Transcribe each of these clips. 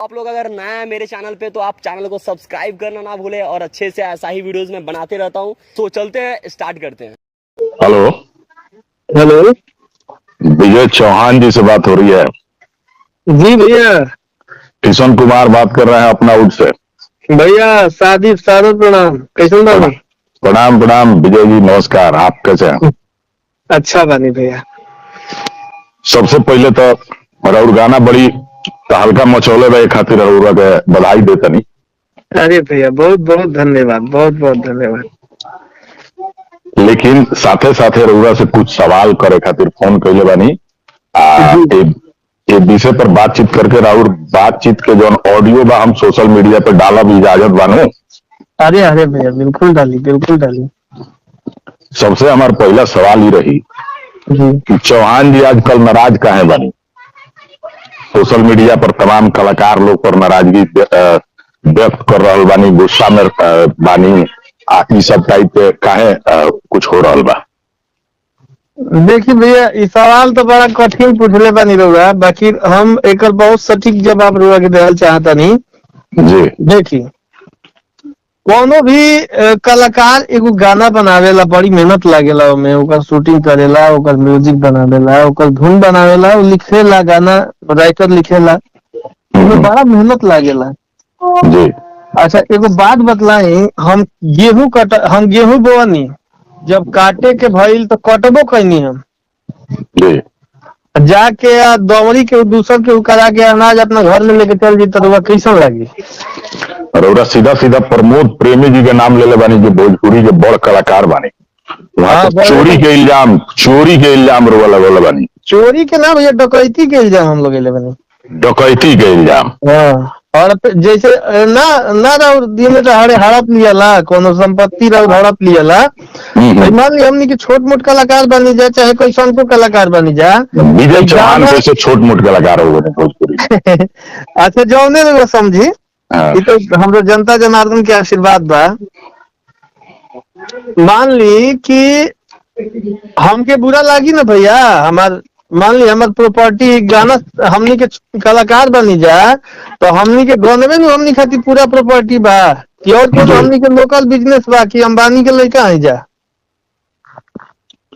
आप लोग अगर नया है मेरे चैनल पे तो आप चैनल को सब्सक्राइब करना ना भूले और अच्छे से ऐसा ही वीडियोस मैं बनाते रहता हूँ। तो चलते हैं, स्टार्ट करते हैं। हेलो। हेलो। विजय चौहान जी से बात हो रही है? जी भैया। किशन कुमार बात कर रहे हैं अपना उड से। भैया, शादी सादर प्रणाम, कैसन बानी? प्रणाम प्रणाम विजय जी, नमस्कार, आप कैसे हैं? अच्छा बानी भैया। सबसे पहले तो और गाना बड़ी हल्का मचौले बा, खातिर रउरा के बधाई देतनी। अरे भैया, बहुत बहुत धन्यवाद, बहुत बहुत धन्यवाद। लेकिन साथे साथे रउरा से कुछ सवाल करे खातिर फोन कैले बानी। आ ए विषय पर बातचीत करके राउर बातचीत के जौन ऑडियो बा हम सोशल मीडिया पे डालब, इजाजत बानू? अरे अरे भैया, बिल्कुल डाली, बिल्कुल डाली। सबसे हमार पहला सवाल ही रही जी कि चौहान जी आजकल नाराज काहे बानी? सोशल मीडिया पर तमाम कलाकार लोग पर नाराजगी व्यक्त कर रहल बानी, गुस्सा में बानी, आ ई सब टाइप के काहे कुछ हो रहल बा? देखिए भैया, ई सवाल तो बड़ा कठिन पूछले बानी रउरा, बाकी हम एकर बहुत सटीक जवाब रउरा के देहल चाहतानी। जी। देखिए, कोनो भी कलाकार एगो गाना बनावेला, बड़ी मेहनत लागेला ओमे, ओकर शूटिंग करेला, ओकर म्यूजिक बनावेला, ओकर धुन बनावेला, उ लिखेला, गाना राइटर लिखेला, ओमे बड़ा मेहनत लागेला। जी। अच्छा, एगो बात बतलाई, हम गेहूं कट हम गेहूं बोअनी, जब काटे के भइल तो कटबो कैनी हम। जी। जाके आ दौरी के दूसर के करा के अनाज अपना घर में लेके चल जी तो रउआ कैसन लागी? रउरा सीधा सीधा प्रमोद प्रेमी जी के नाम लेले बानी, जो भोजपुरी के बड़ कलाकार बानी। वहां हाँ, पर बड़। चोरी के इल्जाम रउरा लगौले बानी। चोरी के ना भैया, डकैती के इल्जाम हम लोग ले बानी। डकैती के इल्जाम। हाँ, और जैसे ना ना राउर दिन दहाड़े हड़प लियाला, कोनो संपत्ति राउर हड़प लियाला। हम्म। मान ली हमनी के छोट मोट कलाकार बनी जा, चाहे कोई संको कलाकार बनी जा। विजय चौहान गाना- कैसे छोट मोट कलाकार हो गए भोजपुरी में? अच्छा, जौने रउआ समझी। हाँ। ई तो हमरो जनता जनार्दन के आशीर्वाद बा। मान ली कि हमके बुरा लागी ना भैया, हमार मान ली हमार प्रॉपर्टी गाना, हमनी के कलाकार बनी जा तो हमनी के गनबे नु हमनी खातिर पूरा प्रॉपर्टी बा कि और कोनो जी। हमनी के लोकल बिजनेस बा कि अंबानी के लइका है जा?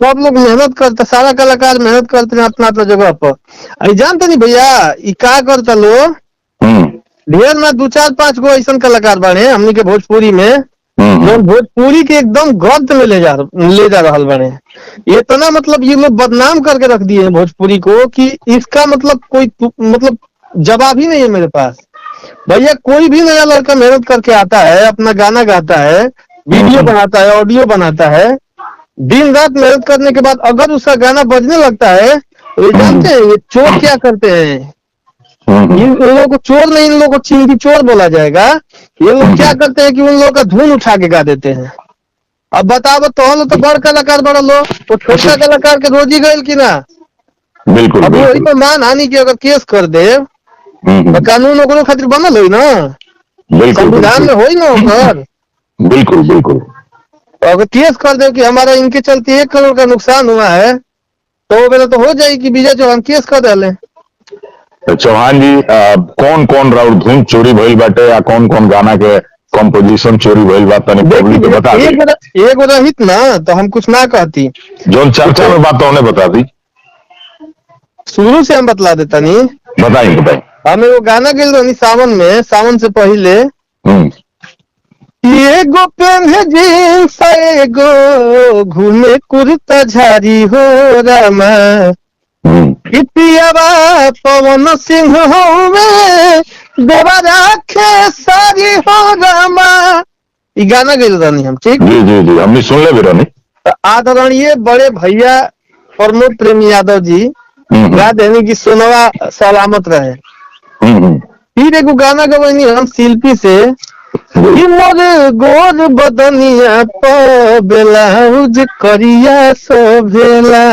सब लोग मेहनत करता, सारा कलाकार मेहनत करते हैं अपना अपना जगह पर। अरे जानते नहीं भैया, ई का करता लोग? ढेर में दू चार पांच गो ऐसा कलाकार बाड़े हमनी के भोजपुरी में हम्म जो भोजपुरी के एकदम गर्त में ले जा रहल बने। इतना मतलब ये लोग बदनाम करके रख दिए हैं भोजपुरी को कि इसका मतलब कोई मतलब जवाब ही नहीं है मेरे पास। भैया, कोई भी नया लड़का मेहनत करके आता है, अपना गाना गाता है, वीडियो बनाता है, ऑडियो बनाता है, दिन रात मेहनत करने के बाद अगर उसका गाना बजने लगता है तो ये जानते हैं ये चोर क्या करते हैं? इन लोगों को चोर नहीं, इन लोगों को चिंकी चोर बोला जाएगा। ये लोग क्या करते हैं कि उन लोगों का धुन उठा के गा देते हैं। अब बताओ तो लोग तो बड़ कलाकार बड़ा लो तो छोटा कलाकार के रोजी गईल कि ना? बिल्कुल। अब वही बिल्कुल। तो मान हानि के अगर केस कर दे तो कानून ओकरो खातिर बनल होई ना? बिल्कुल। संविधान में बिल्कुल। होई ना ओकर? बिल्कुल बिल्कुल। तो अगर केस कर दे कि हमारा इनके चलते 1 करोड़ का नुकसान हुआ है तो वो बेला तो हो जाएगी कि विजय चौहान केस कर डाले। तो चौहान जी, कौन कौन राउर धुन चोरी भइल बाटे या कौन कौन गाना के कंपोजिशन चोरी भइल बा, तनी पब्लिक के बता दी। एक रहित ना तो हम कुछ ना कहती। जौन चर्चा में बात तो बता दी। शुरू से हम बतला देता नहीं। बताई बताई। हम एगो गाना गेल रहनी सावन में, सावन से पहले। एगो पेन्हे जींस, एगो घूमे कुर्ता झारी हो रामा, पियवा पवन सिंह होवे, देवा राखे सारी हो रामा। ई गाना गेल रहनी हम, ठीक? जी जी जी, हमने सुन ले भी रहनी। तो आदरणीय बड़े भैया प्रमोद प्रेमी यादव जी गा देनी कि सोनवा सलामत रहे। फिर एगो गाना गवैनी हम शिल्पी से कि मोर गोर बदनिया प ब्लाउज करिया शोभेला।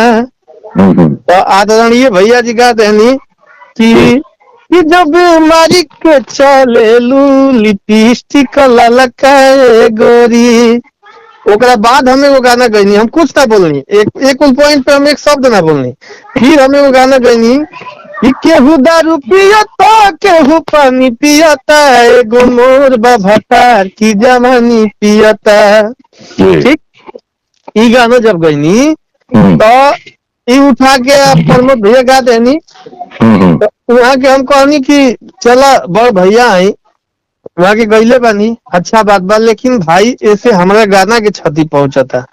तो आदरणीय भैया जी गा देनी कि जब मारी के चले लू लिपस्टिक ललकाए गोरी। ओकरा बाद हम एगो गाना गईनी, हम कुछ ना बोलनी, एक एक पॉइंट पे हम एक शब्द ना बोलनी। फिर हम एगो गाना गईनी कि केहू दारू पियता केहू पानी पियता, एगो मोर भतार की जवानी पियता। जी। ठीक, ई गाना जब गईनी तो ई उठा के आप प्रमोद भैया गा देनी, हम्म। तो वहाँ के हम कहनी कि चला बड़ भैया आई, वहाँ के गईले बानी, अच्छा बात बा, लेकिन भाई ऐसे हमारा गाना के क्षति पहुंचता।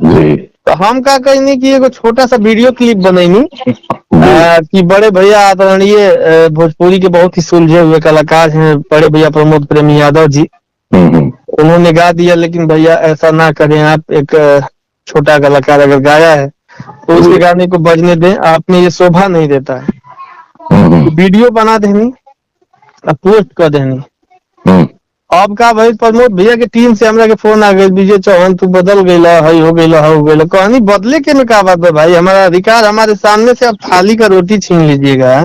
जी। तो हम का कहनी कि एगो छोटा सा वीडियो क्लिप बनैनी जी। कि बड़े भैया आदरणीय भोजपुरी के बहुत ही सुलझे हुए कलाकार हैं बड़े भैया प्रमोद प्रेमी यादव जी, हम्म। उन्होंने गा दिया, लेकिन भैया ऐसा ना करें आप, एक छोटा कलाकार अगर गाया है तो उसके गाने को बजने दें, आप में ये शोभा नहीं देता है। हम्म। वीडियो बना देनी और पोस्ट कर देनी। हम्म। अब का भाई प्रमोद भैया के टीम से हमरा के फोन आ गई, विजय चौहान तू बदल गई, हई हो गई, हो गई। कहनी बदले के में का बात है भाई, हमारा अधिकार हमारे सामने से आप थाली का रोटी छीन लीजिएगा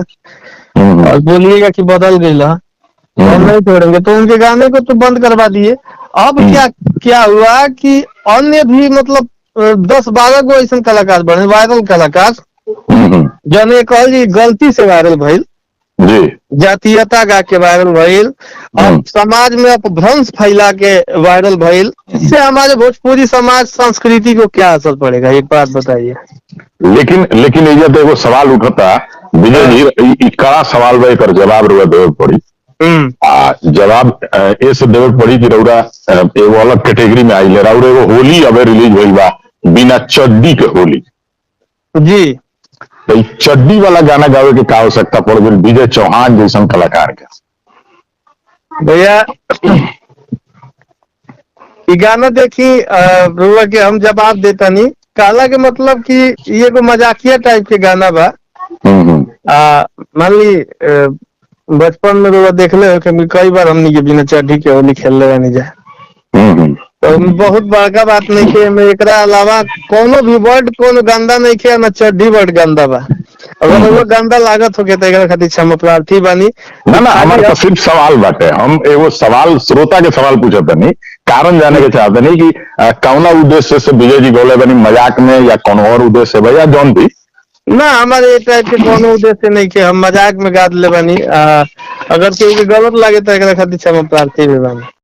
हम्म। और बोलिएगा कि बदल गई, हम नहीं छोड़ेंगे। तो उनके गाने को तो बंद करवा दिए। अब क्या क्या हुआ कि अन्य भी मतलब 10-12 गो ऐसा कलाकार बने वायरल कलाकार, हम्म। जने कहल जी गलती से वायरल भइल, जी। जातीयता गा के वायरल भइल और समाज में अपभ्रंश फैला के वायरल भइल, इससे हमारे भोजपुरी समाज संस्कृति को क्या असर पड़ेगा, एक बात बताइए। लेकिन लेकिन एजा तो एगो सवाल उठता विजय जी, ई कड़ा सवाल बा, एकर जवाब रउआ देवे के पड़ी। आ जवाब ए से देवे के पड़ी कि रउरा एगो अलग कैटेगरी में आइले, रउरा एगो होली अबे रिलीज होइल बा बिना चड्डी के होली, जी। तो ई चड्डी वाला गाना गावे के का आवश्यकता पड़ गई विजय चौहान जैसन कलाकार के? भैया ई गाना देखी रउआ के हम जवाब देता नहीं, कहला के मतलब कि ई एगो मजाकिया टाइप के गाना बा। हम्म हम्म मान ली बचपन में रउआ देखले हो कि कई बार हमनी के बिना चड्डी के होली खेलले रहनी जा, हम्म। तो बहुत बड़का बात नहीं है। मैं एकरा अलावा कोनो भी वर्ड कोनो गंदा नहीं खे, ना चड्डी वर्ड गंदा बा। अगर वो गंदा लागत हो के तो एकरा खातिर क्षमा प्रार्थी बानी। ना ना, हमार तो सिर्फ सवाल बाटे, हम एगो सवाल श्रोता के सवाल पूछत तनी, कारण जाने के चाहते नहीं कि कौना उद्देश्य से विजय जी गौले बनी, मजाक में या कोनो और उद्देश्य से या जौन भी। ना हमारे ये टाइप के कोनो उद्देश्य नहीं के, हम मजाक में गा दिले बानी। अगर केहू के गलत लागे तो एकरा खातिर क्षमा प्रार्थी भी बानी।